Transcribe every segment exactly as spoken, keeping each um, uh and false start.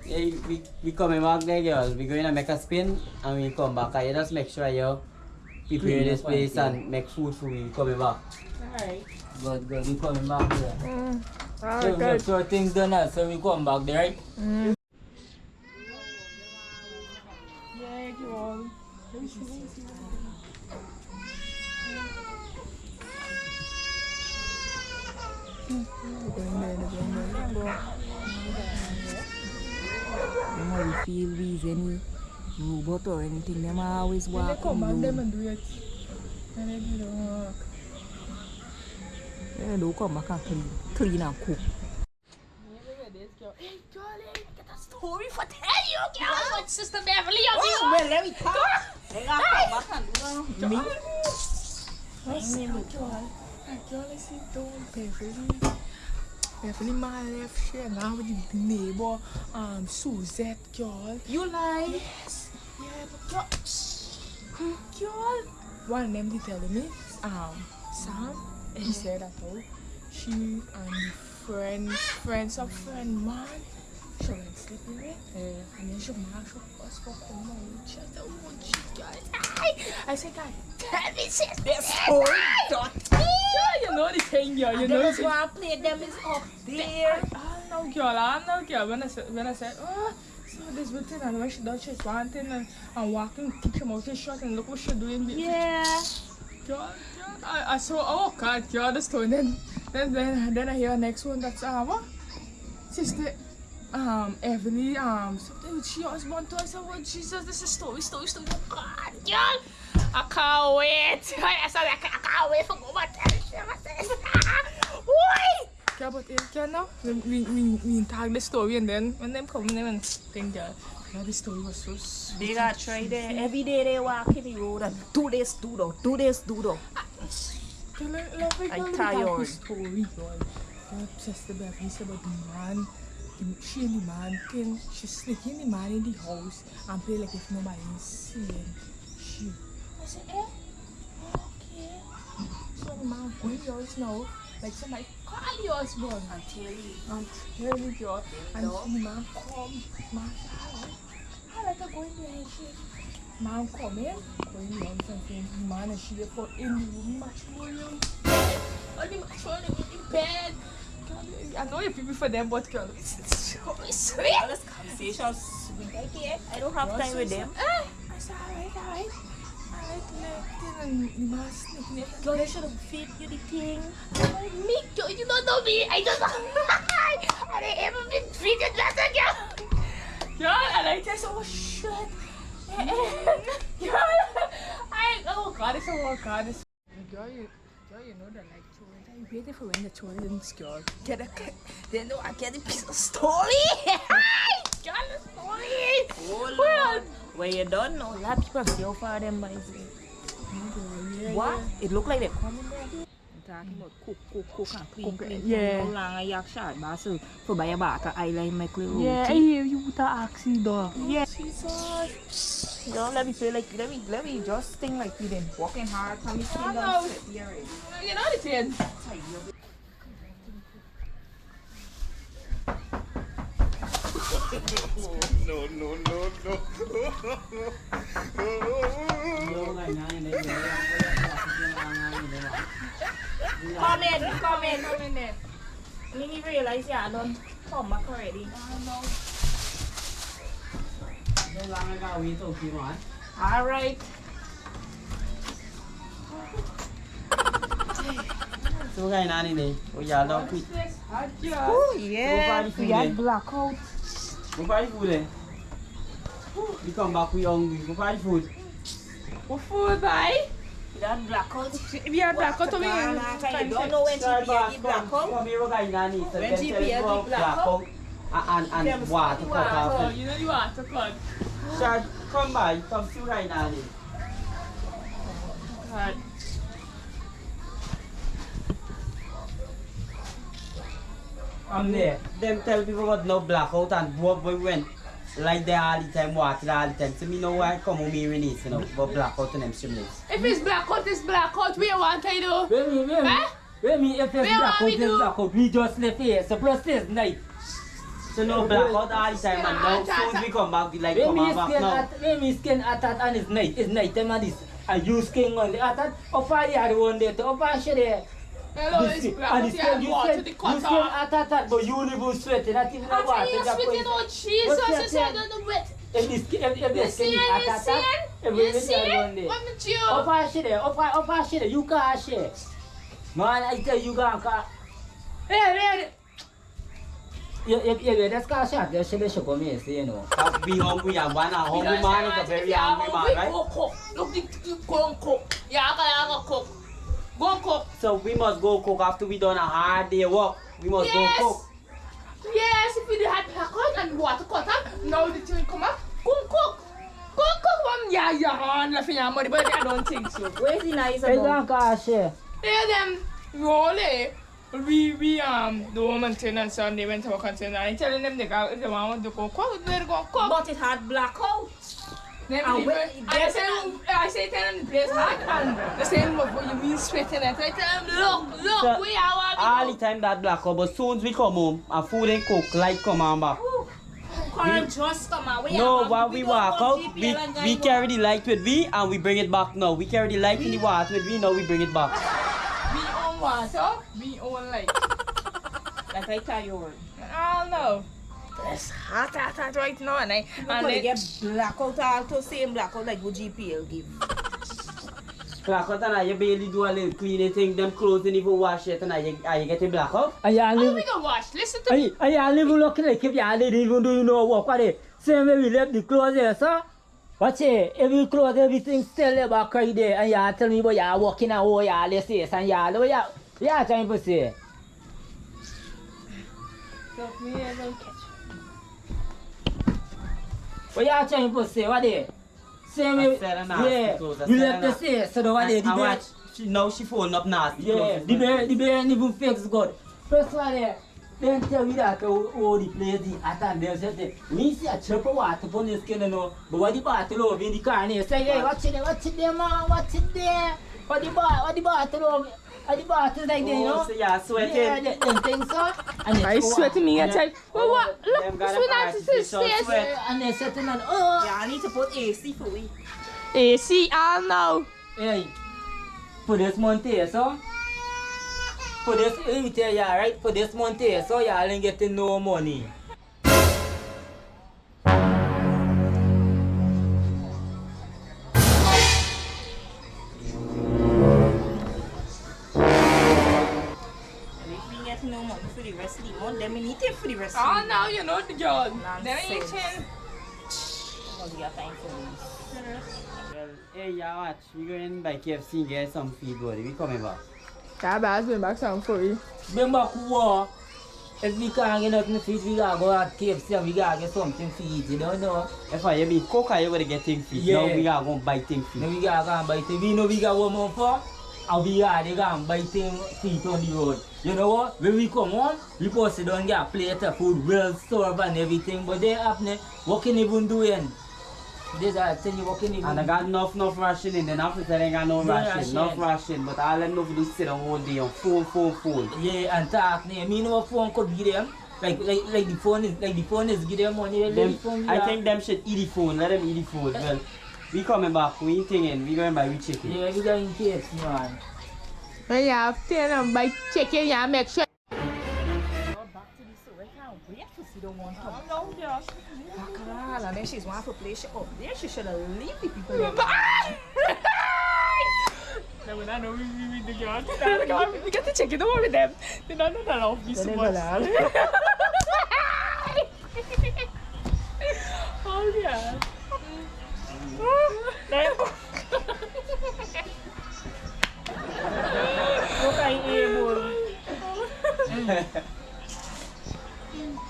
Hey, we, we coming back there, girls. We going to make a spin and we come back. I just make sure you prepare this place and make food for we. We coming back. Alright. Good, good. We coming back there. Mm. So, alright, make sure things done now, so we come back there, right? Mm. Yeah, girl. Dem always feel we is any robot or anything. Dem always walk. Dem come back, dem and do it. And dem do the work. Yeah, dem come back and clean, clean and cook. Hey, girl, hey, get a story for tell you, girl. What, Sister Beverly, you... Oh, well, let me talk. Hey, hey, girl. Hey, girl, I see, don't, Beverly. Beverly, my left, she hang out with the neighbor, um, Suzette, girl. You lie. Yes. Yeah, but girl, girl. One of them, they telling me, um, Sam, he said that, oh, she and friends, friends of friend man. She went sleeping with, eh, and then she mash up us for come out. She said, "Oh, Jesus, I," I said, "God, tell me, sis, this story, daughter." Girl, you know the thing, girl. You know the thing. Play them is up there. I know, girl. I know, girl. When I said, when I said, "Oh," so this routine, and when she done, she's wanting and, and walking, kick him out his shot, and look what she doing. Yeah. God, God, I, I saw, oh God, God, the story. Then, then, then, then I hear next one that's, uh, what? Sister, um, Evelyn, um, something with she husband too. I said, "What, Jesus, this is story, story, story." Oh God, God, I can't wait. I, I said, I can't, I can't wait for go back to the show. Why? Care about it, care now? We, we, we, we talk the story and then when them come, them and think that, yeah, the story was so sweet. They got try there. Every day they walk in the road and do this, do that, do this, do that. I tired. Story, boy. That Sister Beverly said about the man, the, she and the man thing. She sneak in the man in the house and play like if nobody is seeing she. I said, eh? Okay. So the man go in the house now, like somebody call your husband and tell you. And tell you, girl. And the man come, man say, "Alright, alright, I go in there and she." Man come in, go in the house and say, the man and she dey for in the room, matrimonial bed. And the matrimonial in the bed. Girl, I know you people for them, but girl, it's, it's, it's sweet. All this conversation sweet. I can't. I don't have time with them. Eh, I said, "Alright, alright." Alright, left in and the man sneak in. Girl, you should have feed you the thing. Me, girl, you don't know me. I just, I didn't ever been treated better, girl. Girl, and I just, oh shit. Eh, eh. Girl, I, oh God, it's, oh God, it's. Girl, you, girl, you know that like Toronto, you waiting for when the Toronto girl get a, they know I get a piece of story. Girl, the story. Oh Lord. Well, you don't know. A lot of people see how far them boys go. What? It look like they're coming there. I'm talking about cook, cook, cook and clean, clean, clean. Yeah. How long a yak shot, boss? So, for buy a bag of oil and make little roti. Yeah, I hear you with the oxy though. Yeah. Jesus. Don't let me feel like, let me, let me just think like we been working hard, come and sit down, sit here. You know the thing. No, no, no, no. Come in, come in, come in there. Me realize you done come back already. Alright. So, guy, nani ne? Oh, yeah, love me. Oh, yeah. We had blackout. We had food, eh? We come back, we hungry. We had food. What food, bye? We had blackout. We had blackout, we don't know when G P A the blackout. Come here, we guy, nani. When G P A the blackout. And, and, and water cut off. You know the water cut. Shad, come by, come see right now. God. I'm there. Dem tell people about no blackout and boy, boy went like there all the time, water all the time. So me know why come home here in this, you know, but blackout and them stimulate. If it's blackout, it's blackout. We want to do. Wait, wait, wait. Eh? Wait, me, if it's blackout, it's blackout. We just left here. So plus this night. No, blackout all the time, and now soon we come back, like, come on back now. When mi skin at, when mi skin at, at, and it's night, it's night time and it's, and you skin on the at, at, opa yari wonde to, opa shere. Hello, it's black. And it's, you skin, you skin at, at, at, but you live in sweat, not even a water. Sweating, oh Jesus, it's not the wet. If this, if, if this skin at, at, at, if we live there one day. Opa shere, opa, opa shere, you can't share. Man, I tell you, ganka. Hey, hey, hey. Ye, ye, ye, ye, that's kind of shot. That's shot. That's shot. Come here, say, you know. Be hungry and one a hungry man is a very hungry man, right? Go cook. Look, the, the, go and cook. Yeah, I can, I can cook. Go cook. So we must go cook after we done a hard day work. We must go cook. Yes, if we had black out and water cut up, now the thing come up. Go and cook. Go and cook, mom. Yeah, yeah, I'm laughing at money, but I don't think so. Where's the nice one? Hey, don't cash here. Tell them, roll it. We, we, um, the woman tenants and they went to work and said, I telling them they got, if they want to go cook, they go cook. But it had blackout. Then we, I say, I say, tell them the place hot and the same, but you mean sweating. I tell them, look, look, we are all the time that blackout, but soon we come home and food ain't cook, light come on back. Current just come out. No, while we walk out, we, we carry the light with we and we bring it back now. We carry the light in the water with we, now we bring it back. We own water, we own light. That I tell you. I don't know. It's hot, hot, hot right now, and I, and I get blackout, all to same blackout like what G P L give. Clock out and you barely do a little cleaning thing. Them clothes didn't even wash yet and you, you get a blackout. And you live, we go wash. Listen to me. And you live looking like if you didn't even do no work. What they same way we left the clothes there, sir. Watch it. Every clothes, everything still there back right there. And you tell me about you working and all you this, this and you all you, you trying to say. Look, me, I don't catch. What you trying to say? What there? Same way, yeah. We left the same, so the one day, the bed. Now she fold up nasty clothes. Yeah, the bed, the bed even fix good. First one there, then tell me that, oh, oh, the place, the at and them said, we see a chip of water upon the skin, you know, but what the bottle of in the car, and they say, hey, watch it there, watch it there, man, watch it there. What the bo-, what the bottle of, what the bottle like there, you know? Oh, so you are sweating. Yeah, the, the thing, so. And I sweating me, I tell you. Well, what? Look, this one has to stay. And they setting on, oh. Yeah, I need to put A C for we. A C all now. Hey, for this month here, so. For this, let me tell you, right? For this month here, so y'all ain't getting no money. If we get no money for the rest of the month, then we need it for the rest of the month. Oh, no, you know the job. Nonsense. What do you have time for this? Well, hey, yeah, watch. We going by K F C and get some food, buddy. We coming back. That bag bring back some for you. Bring back what? If we can't get nothing to eat, we gotta go at K F C and we gotta get something to eat, you don't know? If I be cook, I would get things to eat. Yeah. Now we gotta go and buy things to eat. Now we gotta go and buy things. We know we got one month for, and we gotta go and buy things to eat on the road. You know what? When we come home, we go sit down and get a plate of food, well served and everything. But they happen, what can even do then? This I tell you, what can even do? And I got enough, enough ration in there. Not to tell them I got no ration, enough ration. But all them know to do sit down all day on phone, phone, phone. Yeah, and talk. Me know a phone could give them. Like, like, like the phone is, like the phone is give them money. Like the phone, I think them should eat the phone. Let them eat the phone. Well, we coming back. We ain't thinking. We going buy we chicken. Yeah, we going K F C, man. When you have ten and buy chicken, you make sure. Go back to the store. I can't wait to see the one come. Back all, and then she's want to play she up there. She should have leave the people there. No, we don't know we, we, we, the girl. The girl, we get to check it over with them. They don't know that I'll be so much. Oh, yeah. Look at him, boy.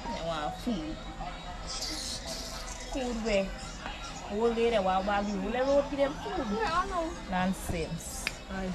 They want food. Food where? Whole day they want bag you. Who let me give them food? Yeah, I know. Nonsense. Aye.